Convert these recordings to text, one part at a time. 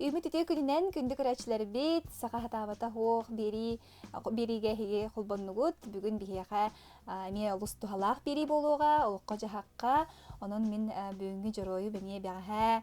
Үүмүт үтүө күнүнэн күндү көрөөччүлэрбит, саха хатаабата суох биэрии биэриигэ эһиги холбоннугут. Бүгүн биһиэхэ эмиэ олус туһалаах биэрии буолуоҕа, олоххо-дьаһахха. Онон мин бүгүҥҥү дьоруойу бэниэ бэҕэһээ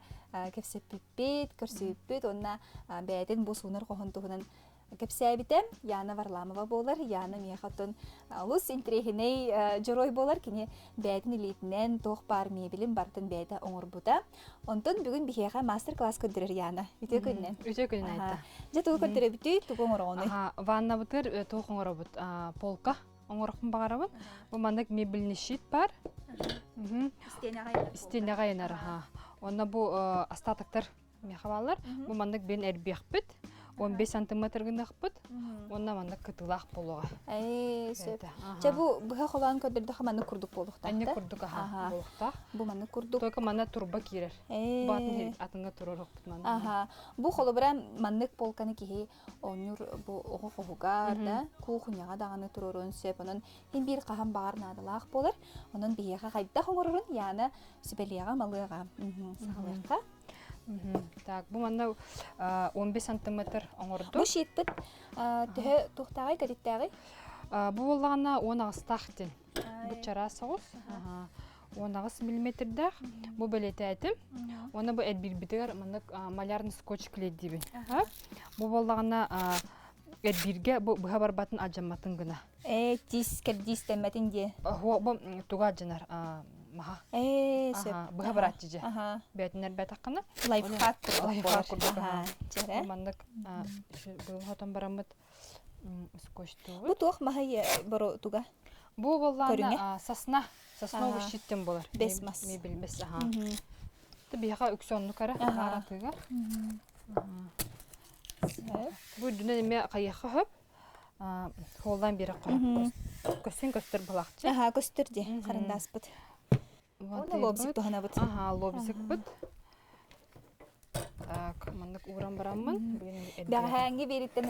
кэпсэппиппит, көрсүбүппүт уонна бэйэтин бу суунар хоһун туһунан кэпсээбитэ. Яна Варламова буолар. Яна миэхэ оттон олус интэриэһинэй дьоруой буолар. Кини бэйэтин илиитинэн туох баар миэбилин барытын бэйэтэ оҥорбута. Онтон бүгүн биһиэхэ мастер-класс көрдөрөр Яна. Үтүө күнүнэн. Үтүө күнүнэн айта. Дьэ тугу көрдөрөбүтүй, тугу оҥороҕунуй? Ваннабытыгар туох оҥоробут? Полка оҥорохпун баҕарабын. Бу маннык мебельный щит бар. Истиэнэҕэ ыйанар. Онно бу остатоктар Миэхэ бааллар. Бу маннык бин эрбиэхпит. 15 сантиметр гыныахпыт. Уонна маннык кытыылаах буолуоҕа. Ээ, сөп. Чэ бу быһа холоон көрдөрдөхө маннык курдук буолуохтаах. Аннык курдук аха буолуохтаах. Бу маннык курдук. Только манна турба киирэр. Бу атын атыҥҥа туруорукпут манна. Аха. Бу холобура маннык полканы киһи оонньуур бу оҕо хоһугар да, кухняҕа даҕаны туруоруон сөп. Онон хин биир хаһан баҕар наадалаах буолар. Онон биһиэхэ хайдах оҥорорун Яна сүбэлиэҕэ, малыаҕа. Саҕалыахха. Так, бу манна 15 сантиметр оҥордум. Бу щитпыт төһө туохтааҕый, кэтиттээҕий? Бу буоллаҕына 18-таах дин. Бу чараас соҕус. 18 миллиметрдээх. Бу бэлиэтээтим. Уонна бу эрбиирбитигэр маннык малярный скотч клейдиибин. Бу буоллаҕына эрбииргэ бу быһа барбатын алдьамматын гына. Ээ, тиис кэрдиистэммэтин диэ. Бу туга алдьанар маха. Ээ, сөп. Быһа барааччы дьэ. Бээтинэр бэтаххына. Лайфхак курдук. Лайфхак курдук. Чэрэ. Маннык быһа хотон бараммыт скотчтуубут. Бу туох маһы бору туга? Бу буоллаана сосна. Сосновый щиттен болар. Бес мас. Мебель бес аха. Биһиэхэ үксэ оннук эрэ хааратыыга. Бу үрдүнэн эмиэ хайыахха хөп. Хуоллаан биэрэххэ көстөн көстөр былахчы. Аха, көстөр ди харандааспыт. Уонна лобзик туһанабыт. Аха, лобзикпыт. Так, маннык ууран бараммын. Бэҕэһээҥҥи биэриттэн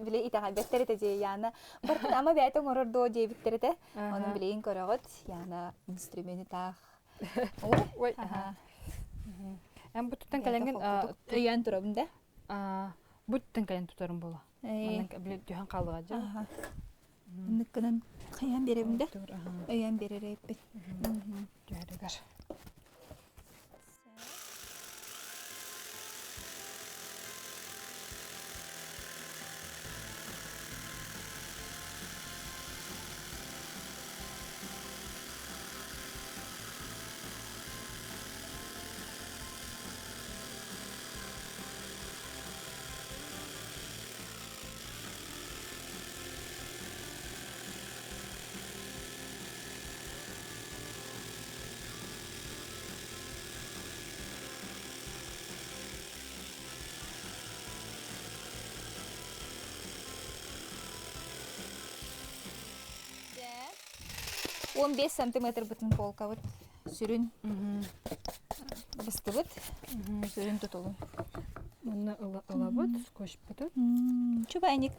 били итэҕэйбэттэр этэ дии Яна. Бартын ама бэйэтэ оҥорор дуо диэбиттэр этэ. Ону билигин көрөҕүт. Яна инструмени таах. Ой, аха. Эн бу туттан кэлэҥҥин өйөөн турабын да? Бу туттан кэлэн тутарым буолла. Манан били түһэн хаалыаҕа дьэ. Ныккынан хайаан биэрэбин да? Өйөөн биэрэр эппит. Түһэригэр. 15 сантиметрбытын полкабыт сүрүн быстыбыт сүрүн тутулун Манна ылабыт, скотчпутун. Чубайник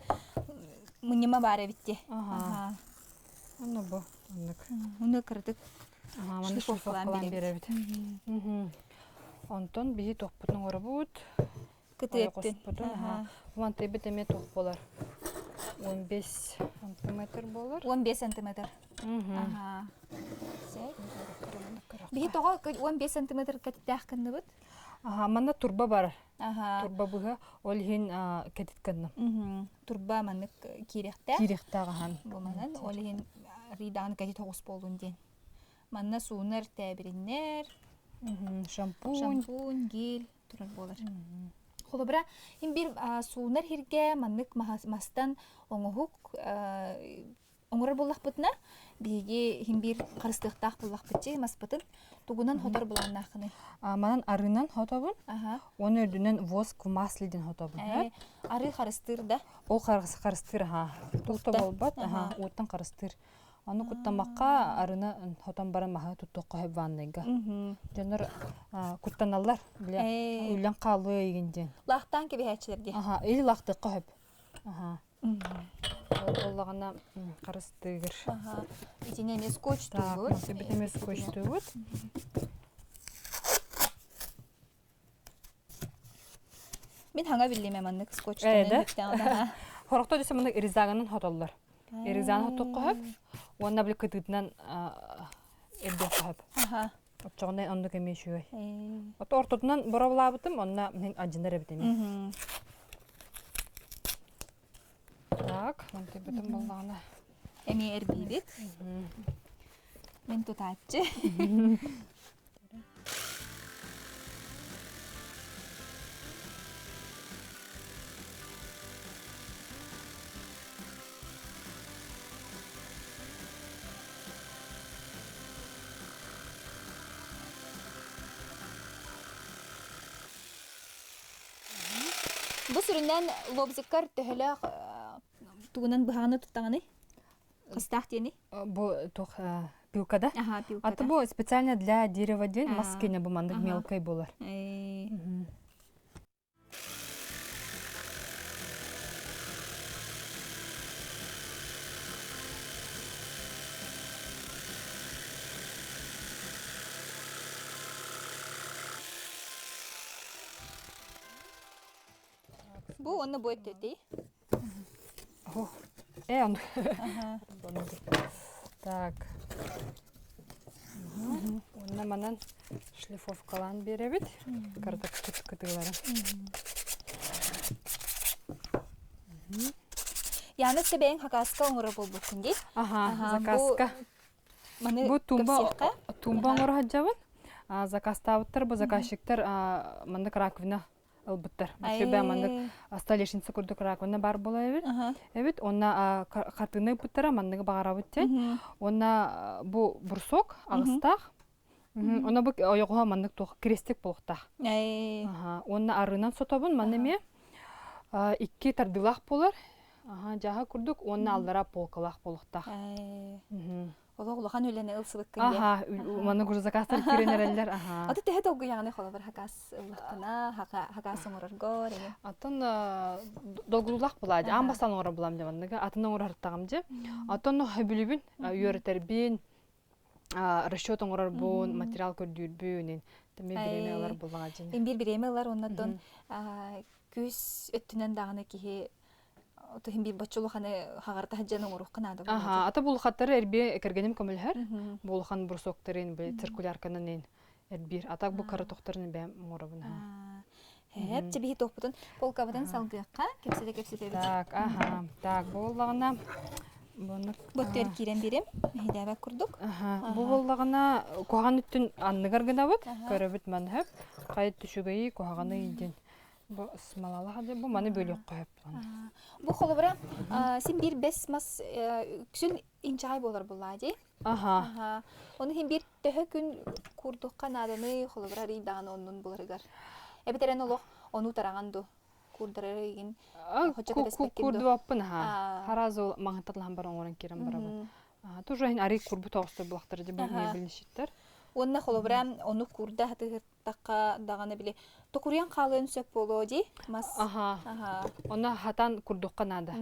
мунньума баар эбит дии. Аха. Онно бу оннук. Уну кырдык Манна шлифовкалаан биэрэбит. Онтон биһи туохпутун оҥоробут. Кытыаттын. Мантыйбыт эмиэ туох буолар? 15 сантиметр буолар. 15 сантиметр. Аха. Биһи тоҕо 15 сантиметр кэтиттээх гынныбыт? Аха, манна турба бар. Турба быһа, ол иһин кэтит гынным. Турба маннык киириэхтээх. Киириэхтээх ахан. Бу манан, ол иһин ридаан кэтит оҕус буолун диэн. Манна суунар тээбириннэр, Шампунь. Шампунь, гель турар буолар. Холобура, им бир суунар хиргэ маннык мастан оҥоһук оҥорор буоллахпытына, биһиги иһин биир харыстыахтаах буоллахпыт маспытын тугунан хотор былааннааххыный? Манан арыынан хотобун. Уонна үрдүнэн воск в масле диэн хотобун. Арыы харыстыыр да? Ол харыстыыр, аха. Туох да буолбат, аха, уоттан харыстыыр. Ону куттаммакка арыны хотон баран маһы туттуохха сөп ваннайга. Дьоннор куттаналлар, бile үллэн хаалыа игин диэн. Лаахтаан кэбиһээччилэр дии. Аха, или лаахтыахха сөп. Аха. Ол буоллаҕына харыстыыр. Аха. Итини эмиэ скотчтуубут. Так, эмиэ скотчтуубут. Мин хаҥа биллиме маннык Э, скотчтанан да? бүктэҕин Хорохто десе маннык резагынан хотоллор. Резаны хотуохха хөп уонна били кытыытынан эрдиэххэ хөп. Аха. Оччоҕуна оннук эмиэ үчүгэй. Ото ортотунан боровлаабытым, онно мин алдьанар эбит эмиэ. Так, мантыйбытым буоллаҕына. Эмиэ эрбиибит. Мин тутааччы. Бу сүрүннээн лобзиккар төһөлөөх тугунан быһаҕаны туттаҕыный? Хастаах диэни? Бу туох пилка да? Ага, пилка. А то бу специально для дерева диэн мас киэнэ бу маннык мелкай буолар. Бу уонна бу өттөтүй? Э, он. Так. Уонна манан шлифовкалаан биэрэбит. Кырдык кытыылары. Яны себең хакаска оҥоро буолбуккун дии. Аха, заказка. Маны Бу тумба кэпсиэххэ. тумба оҥоро сылдьабын. Заказтаабыттар бу заказчиктар маннык раковина ылбыттар. Бу маннык столешница курдук раковина бар буола эбит. Эбит онна хартыына ыппыттара манныгы баҕарабыт диэн. Онна бу брусок аҕыстаах. Онно бу ойоҕоһо маннык туох крестик буолуохтаах. Уонна арыынан сотобун манна эмиэ икки тардыылаах буолар. Дьааһы курдук уонна аллара полкалаах буолуохтаах. Олох улахан үлэни ылсыбыккын диэн. Аха, маннык уже заказтар киирэн эрэллэр. Аха. Аты төһө долгуйаҕыный холобур хакас ыллаххына, хакас оҥороргор эҥин? Атын долгутуулаах булаа дьэ. Аан бастаан оҥорор булам дьэ манныгы. Атын оҥорор аттаҕым дьэ. Атын сөбүлүүбүн, үөрэтэрбин, расчет оҥорорбун, материал көрдүүрбүн, тэмэ бириэмэ ылар булаҕа дьэ. Биир бириэмэ ылар оннотон күүс өттүнэн даҕаны киһи туһин биир боччулуханы хаҕарта сылдьан оҥоруохха наада Аха, ата булухаттары эрбиэ кэргэним көмөлөһөр. Булухан брусоктарын бу циркулярканан эрбиир. Атак бу кара тохторун бэм оҥоробун. Хэп, чэ биһи туохпутун полкабытын салгыахха, кэпсэтэ кэпсэтэбит. Так, аха. Так, буоллаҕына Боттуйар киирэн биэрим, мэһэйдээбэт курдук. Аха, бу буоллаҕына куһаҕан өттүн анныгар гынабыт, көрөбүт манһып, хайа түшүгэйи куһаҕаны диэн Бу смолалаах дьэ бу маны бөлүөххэ сөп. Бу холобура син биир бэс мас үксүн инчэҕэй буолар буллаа дии. Аха. Ону иһин биир төһө күн куурдухха нааданы холобура арыйдаҕын оннун буларыгар. Эбэтэр эн олох ону тараҕан ду куурдарары игин хочо кэтэспэккин ду. Куурдубаппын аха. Харазы маҥантатлаһан баран оҥорон киирэн барабын. Тоже иһин арый курбут оҕустар булахтар дьэ бу мебельщиктэр. Уонна холобура ону куурда хатыһыр тахха даҕаны били токуруйан хаалыан сөп буолуо дии мас аха онно хатан курдукка наада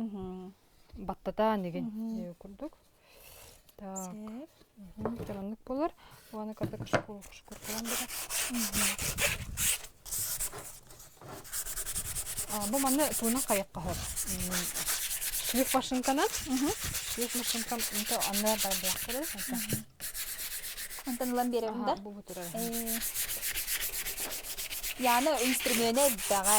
баттата нигин курдук так оннук буолар уонна кырдык шкуркалан бара бу манна туунан хайахха хор шлиф машинканан шлиф машинкам анна бар буолахтары Онтон ылан биэрэбин да? Бу бу турар. Яна инструменэ элбэҕэ.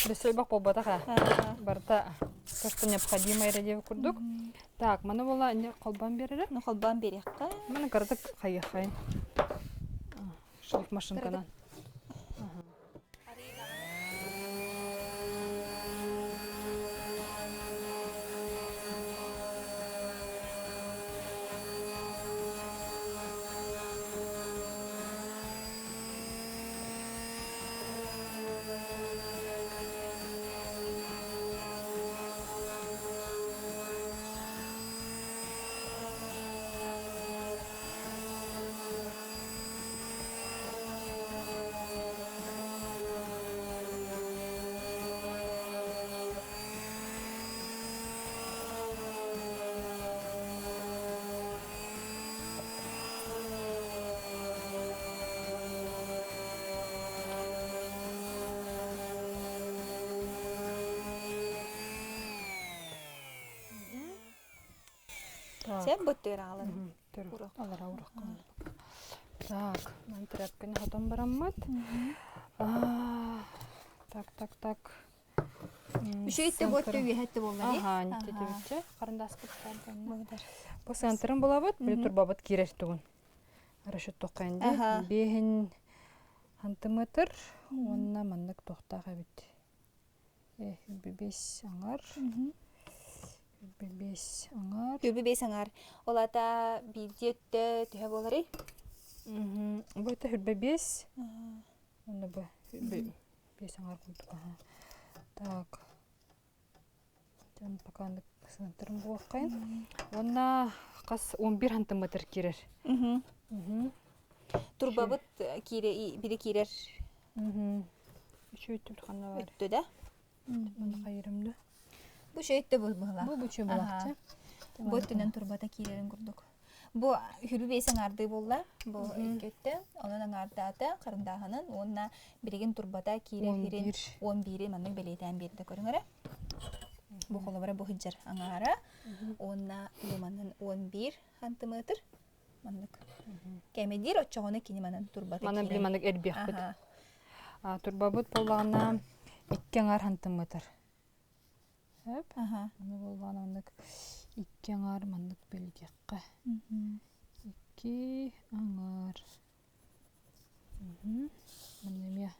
Өссө буолбатах аа. Барыта то, что необходимо эрэ диэбит курдук. Так, маны буола инде холбоон биэрэрэ. Ну холбоон биэриэххэ. Маны кыратык хайыаххайын. Шлиф машинканан. Сен быттыыр аҕалан. Алара урах. Так, ман тряпканы хотон бараммыт. Так, так, так. Үчүгэй бу өттө үөһэтте буолла дии. Аха, нитте Харындаспыт Бу центрын булабыт, били турбабыт киирэр тугун. Расчет тоққайынды. Беһин сантиметр, уонна маннык тохтаах эбит. Бес аңар. Бес аңар. Түбү бес аңар. Ол ата биирдии өттө төһө буоларый? Бу өттө хүрбэ бес. Онно бу бес аңар курдук. Так. Пока сынтырым буоххайын. Уонна хас 11 сантиметр киирэр. Турбабыт киире бири киирэр. Үчүгэй түл ханна бар. Өттө да. Маны хайырым да. Бу шөйттө бу быһыла. Бу бу булахчы. Бу өттүнэн турбата киирэрин курдук. Бу хүрү бэйс аҥаардыы буолла. Бу икки өттө. Онон аҥаардаата харындааһынын уонна билигин турбата киирэр хирин 11-и маннык бэлиэтээн биэрдэ көрүҥ эрэ. Бу холобура бу сылдьар аҥаара уонна бу манан 11 сантиметр маннык кэмэдиир оччоҕуна кини манан турбата Манан били маннык эрбиэхпит. Турбабыт буоллаҕына икки аҥаар сантиметр. Эп. Аны буоллаҕына маннык икки аҥаар маннык бэлитиэххэ. Икки аҥаар. Манна эмиэ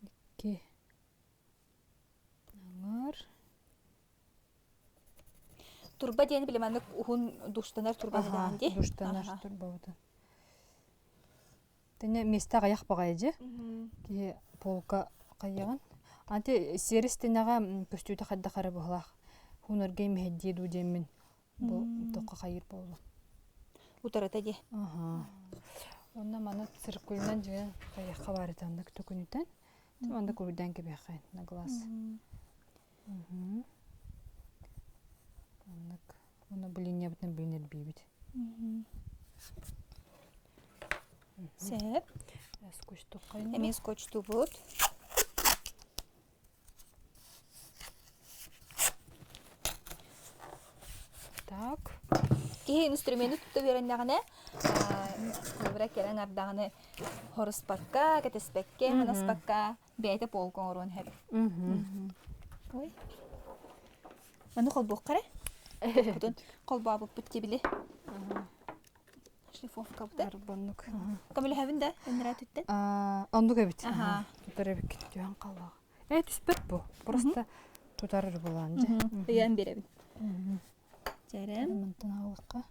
икки аҥаар. Турба диэн били маннык уһун душтанар турбаны даҕан дии. Душтанар турбабытын. Тэне миэстэ аҕыйах баҕайы дьэ. Киһи полка хайыаҕын. Анти сиэрис тинэҕэ көстүүтэ хайдах эрэ быһылаах. Хуунарга имиһэддии дуу диэммин бу тохха хайыр буоллум. Утарата дии. Аха. Онно маны циркулынан дьиҥэн хайыахха баар этэ оннук төкүнүтэн. Онно курдаан кэбиэххэ на глаз. Оннук. Уонна бу линиябытын бүгүн эрбиибит. Сөп. Скотчтуоххайын. Эмиэ скотчтуубут. Так. Киһи инструмены тутта үөрэннэҕинэ, холобура кэлэн ардаҕына хоруспакка, кэтэспэккэ, ханаспакка бэйэтэ полка оҥоруон сөп. Ой. Маны холбуохха эрэ. Холбоппутун холбообуппут тибили. Шлифовкабыта. Арбоннук. Көмөлөһөбүн да өннөрө түттэн. Оннук эбит. Тутар эбиккит түһэн хааллаҕа. Э түспэт бу. Просто тутар булаан дьэ. Ыйан биэрэбин. Чэрэм. Мантан аалыкка.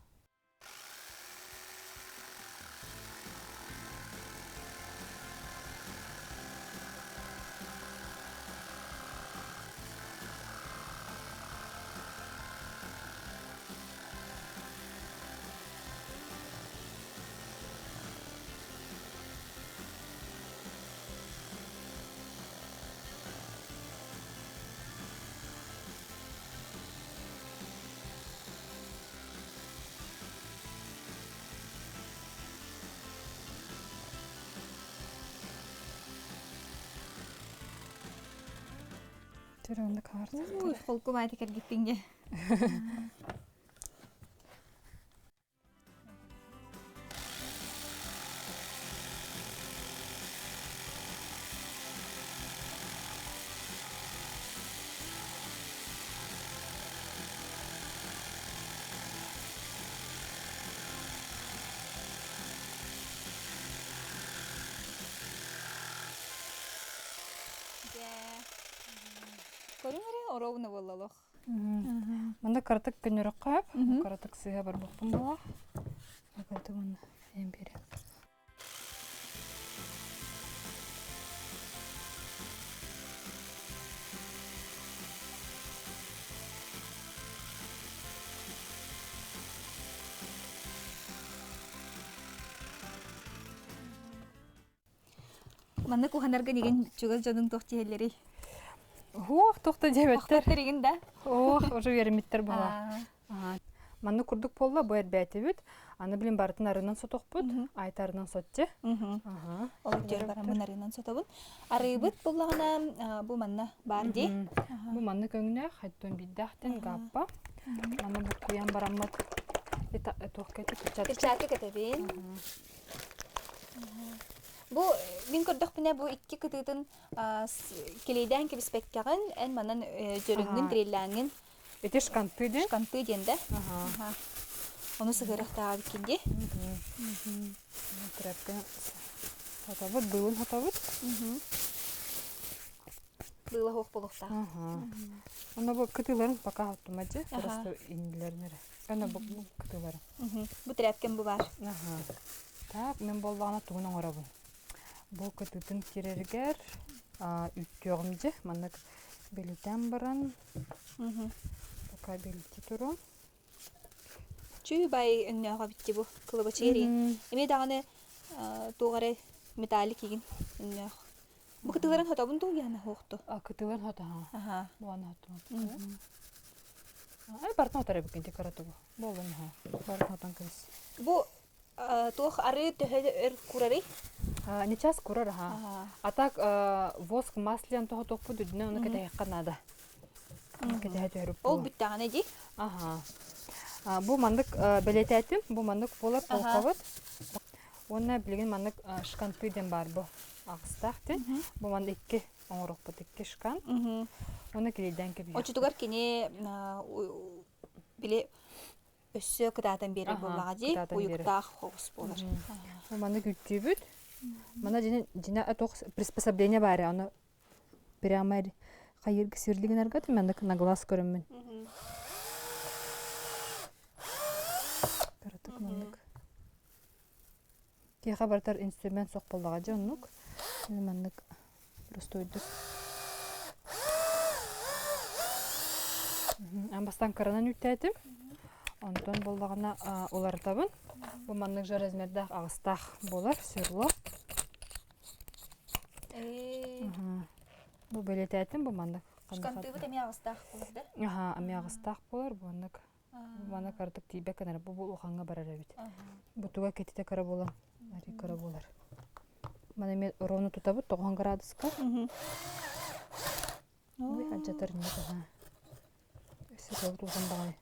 Төрөөннө Ууй, холку маайта кэргиттиҥ Дьэ, көрүҥ эрэ, оруобуна буолла олох. Манна кыратык көннөрөххө кыратык сыыһа барбаппын буолла. Кыратык уонна эм биэрэ. Маннык уһанарга нигин чугас дьонуҥ туох тиһэллэрий? Уох, туох да диэбэттэр. Охтоттор игин да? Ох, уже үөрэммиттэр буолла. Маннык курдук буолла, бу эрбээтибит. Аны билин барытын арыынан сотохпут, айта арынан сотче. Ол үтүөр бараммын арыынан сотобун. Арыыбыт буллаҕына бу манна баар дии. Бу манна көҥнөөх, хайттон биирдээхтэн гааппа. Манна буккуйан бараммыт туох кэти перчатка кэтэбин. Бу мин көрдөхпүнэ бу икки кытыытын килейдээн кэбиспэккэҕин эн манан дьөрүҥҥүн дреллээҥҥин Ити шканты диэн? Шканты диэн да? Ону сыһыарыахтааҕа дии. Тряпка хатабыт, быылын хатабыт. Быыла суох буолуохтаах. Онно бу кытыыларын пока хоттума дьэ, просто иннилэрин эрэ. Ана бу кытыылары. Бу тряпкам бу баар. Так, мен боллаҕына тугун оҥоробун? Бу кытыытын кирэригэр үттүөҕүм дьэ, маннык билитэн баран Пока билти турун. Чүй бай өҥнөөх эбитти бу кылыбачыйар Эмиэ даҕаны туох эрэ металлик игин өҥнөөх. Бу кытыларын хотобун дуу яна хуохту? А кытыларын хотоха. Аха. Буана хотон. Ай бартын отар эбикин тикаратугу. Болун ха. Бартын хотон кыбыс. Бу туох арыы төһө өр курарый? Не час курар аха. А так воск маслян toho тохпут үрдүнэн оны кэтэһиэххэ наада. Кэтэһэ түһэрip Ол бүттэҕинэ дии. Аха. Бу маннык бэлиэтээтим, бу маннык буолар полкабыт. Уонна билигин маннык шканты диэн баар бу. Аҕыстаах диэн. Бу манна икки оҥоруохпут икки шкан. Уонна килийдээн кэбиһиэхпит. Оччотугар кини били өссө кытаатан биэрэр буоллаҕа дии, уйуктаах оҕус буолар. Маны күттүүбүт. Мана дьинэ дьинэ туох приспособление баар ону прямо хайырга сирлигинарга маннык на глаз көрөммүн. Кыратык маннык. Киэхэ барытар инструмент суох буоллаҕа дьэ оннук. Маннык простойдук. Аан бастаан кыранан үүттээтим. Онтон буоллаҕына уларытабын. Бу маннык же размердаах аҕыстаах буолар сверло. Бу бэлиэтээтим бу маннык. Шкантыыбыт эмиэ аҕыстаах буолар да? Аха, эмиэ аҕыстаах буолар бу маннык. Маны кыратык тиийбэккэ гынар, бу улахаҥҥа барар эбит. Бу туга кэтитэ кыра буолан, арый кыра буолар. Маны эмиэ ровно тутабыт 90 градуска. Ой, алдьатар инник аһаа. Өссө тугут улахан баҕайы.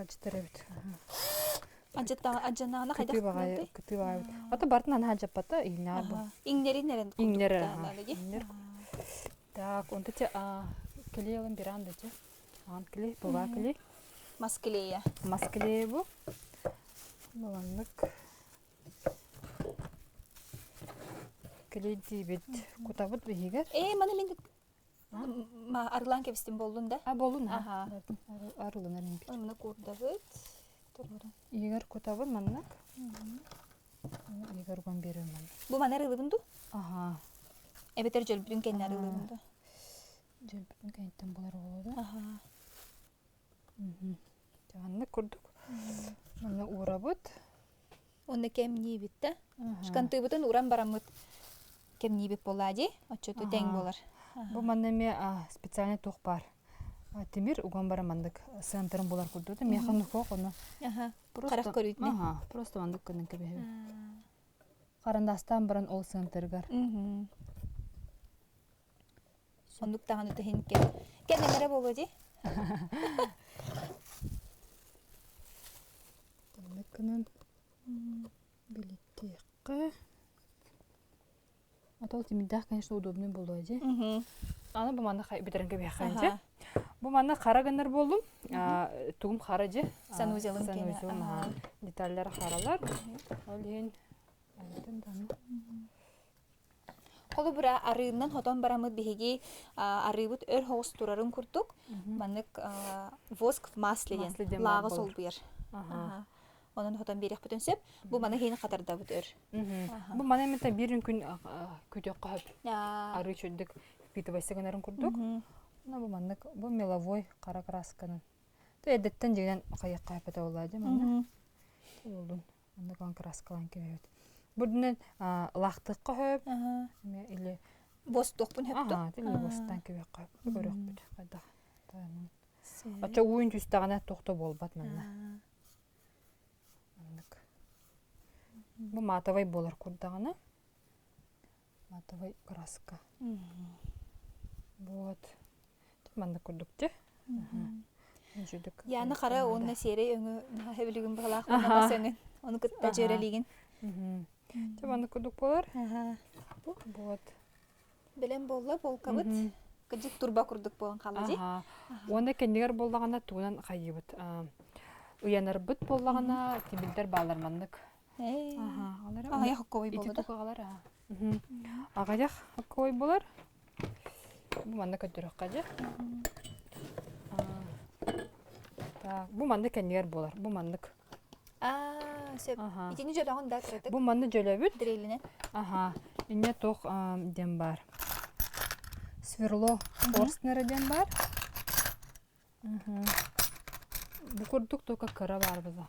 Алдьатар эбит. Алдьаннаҕына хайдах Кытыы баҕайы, кытыы баҕайы. Ата бартын анаһа дьаппата иҥнэҕэр бу. Иҥнэрин эрэн Иҥнэр Иҥнэр. Так, онто те клей алын беран да те. Аан клей, була клей. Мас клейа. Мас клейа бу. Баланнык клейдиибит кутабыт биһигэр. Ээ, маны мин арылаан кэбистим боллун да? А, боллун, аха. Арыланар импир. Маны курдабыт. Игер кутабын маннык. Игер уган берем маннык. Бу маны арылыбын ду? Аха. Эбэтэр дьөлбүтүн кэннэ арылыбын ду? Дьөлбүтүн кэнниттэн булар оҕоло да. Аха. Маннык курдук. Манна уурабыт. Онно кэмниибит да. Шкантыыбытын уран бараммыт кэмниибит буоллаа дии. Оччото тэҥ буолар. Бу манна эмиэ специальный туох баар. Тимир уган баран маннык сыантарын булар курдук. Миэхэ нухуох ону. Харах көрүүтүнэ. Просто маннык гынан кэбиһэбин. Харандаастаан баран ол сыантарыгар. Оннук даҕаны түһин кэм. Кэннилэрэ буолуо дии. Маннык гынан билиттиэххэ. А то тимирдээх, конечно, удобный буолуо дии. Аны бу манна бүтэрэн кэбиһэххэ дьэ. Бу манна хара гыннар буоллум. Тугум хара дьэ. Санузелым киэнэ. Санузелым, деталлара харалар. Ол иһин антын даҕаны Холобура, арыыннан хотон бараммыт биһиги арыыбыт өр соҕус турарын курдук, маннык воск в масле диэн лааҕы солбуйар. Онон хотон биэриэхпитин сөп. Бу маны иһин хатардабыт өр. Бу маны эмитэ биир күн күтүөххэ сөп. Арыы чүрдүк впитывайся гынарын курдук. Бу маннык бу меловой хара красканан. Тэ эрдэттэн дьиҥинэн хайыахха сөп буоллаа дии манна. Буоллун. Маннык он краскалаан кэбиһэбит. Бу үрдүнэн лаахтыахха сөп. Или Бостуохпун сөп дуо? Аха, или бостан кэбиэххэ сөп. Көрүөхпүт хайдах. Оччо ууйун түстэҕинэ туох да буолбат манна. Маннык. Бу матовай буолар курдаҕына. Матовай краска. Вот. Маннык курдук дьэ. Яна хара уонна сиэрэй өҥү наһаа сөбүлүүгүн быһалаах уонна бас өҥүн. Ону кытта дьүөрэлиигин. Дьэ маннык курдук буолар. Вот. Бэлэм буолла полкабыт. Кыдьык турба курдук буолан хаалла дии. Уонна кэннигэр буоллаҕына тугунан хайыыбыт. Ыйанарбыт буоллаҕына тимирдэр баалар маннык. Аҕыйах хоккобой буолла да? Аҕыйах хоккобой буолар. Бу манна көрдөрөххө дьэ. Так, бу маннык кэннигэр буолар. Бу маннык. Аа, сөп. Итини дьөлөҕүн да кыратык. Бу манны дьөлөбүт. Дрелинен. Аха. Инне туох диэн баар. Сверло Форстнера диэн баар. Бу курдук только кыра баар база.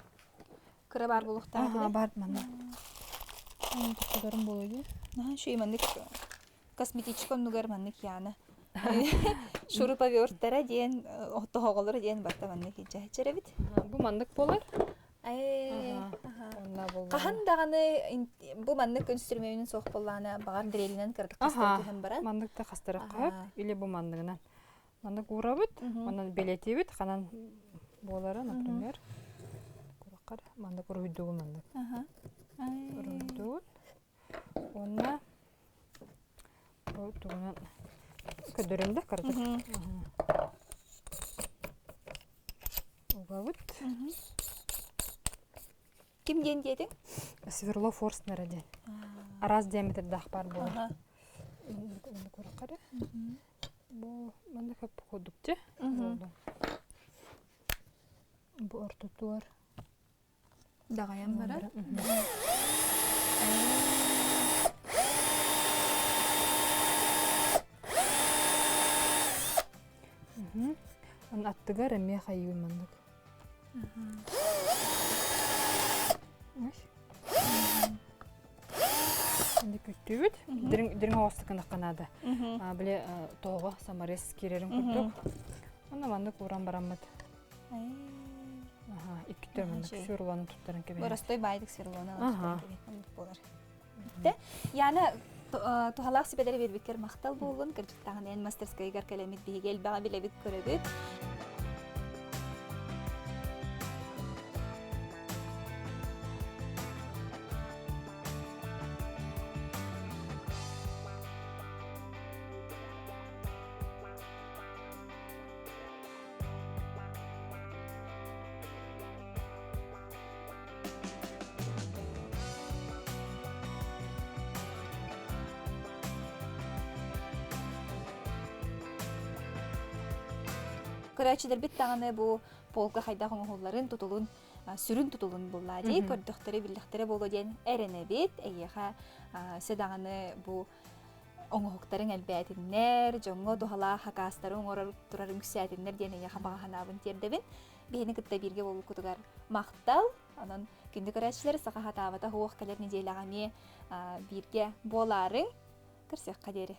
Кыра баар буолуохтаах Аха, баар манна. Тохтоторум буолуо дии. Наһаа үчүгэй маннык косметичка оннугар маннык Яна шуруповерттара диэн тоһоҕолоро диэн барта маннык илдьээччэр эбит. Бу маннык буолар. Хаһан даҕаны бу маннык инструменин суох буоллаҕына баҕар дрелинэн кыратык хастара түһэн баран. Маннык да хастарахха или бу манныгынан. Маннык уурабыт, манан бэлиэтиибит, ханан буолара, например, кураккар маннык уруһуйдугун маннык. Уруһуйдугун. Уонна бу тугунан көрдөрөм да кыратык. Угабыт. Ким диэн диэтиҥ? Сверло Форстнера диэн. Араас диаметрдаах баар буолар. Кураккары. Бу манна көп курдук дьэ буолла. Бу ортотугар Даҕайан барар. Аны аттыгар эмиэ хайыы маннык. Инде күттүбүт. Дириҥ дириҥ оҕустук гынахха наада. Били тоҕо саморез киирэрин курдук. Онно маннык ууран бараммыт. Аха, иккитэ маннык сверлону туттаран кэбиһэр. Боростой баайдык сверлону туттаран кэбиһэр буолар. Яна туһалаах сүбэлэри биэрбиккэр махтал буоллун. Кырдьыктаҕын эн мастерскайгар кэлэммит биһиги элбэҕи билэбит көрөбүт. Көрөөччүлэрбит даҕаны бу полка хайдах оҥоһулларын, тутулун, сүрүн тутулун буллаа дии, көрдөхтөрө, биллэхтэрэ буолуо диэн эрэнэбит. Эйиэхэ өссө даҕаны бу оҥоһуктарыҥ элбээтиннэр, дьоҥҥо туһалаах хакаастары оҥорор турар үҥсээтиннэр диэн эйиэхэ баҕа санаабын тиэрдэбин. Биһини кытта бииргэ буолбуккутугар махтал. Онон күндү көрөөччүлэр саха хатаабата суох кэлэр нэдиэлэҕэ эмиэ бииргэ буолаарыҥ. Көрсүөххэ диэри.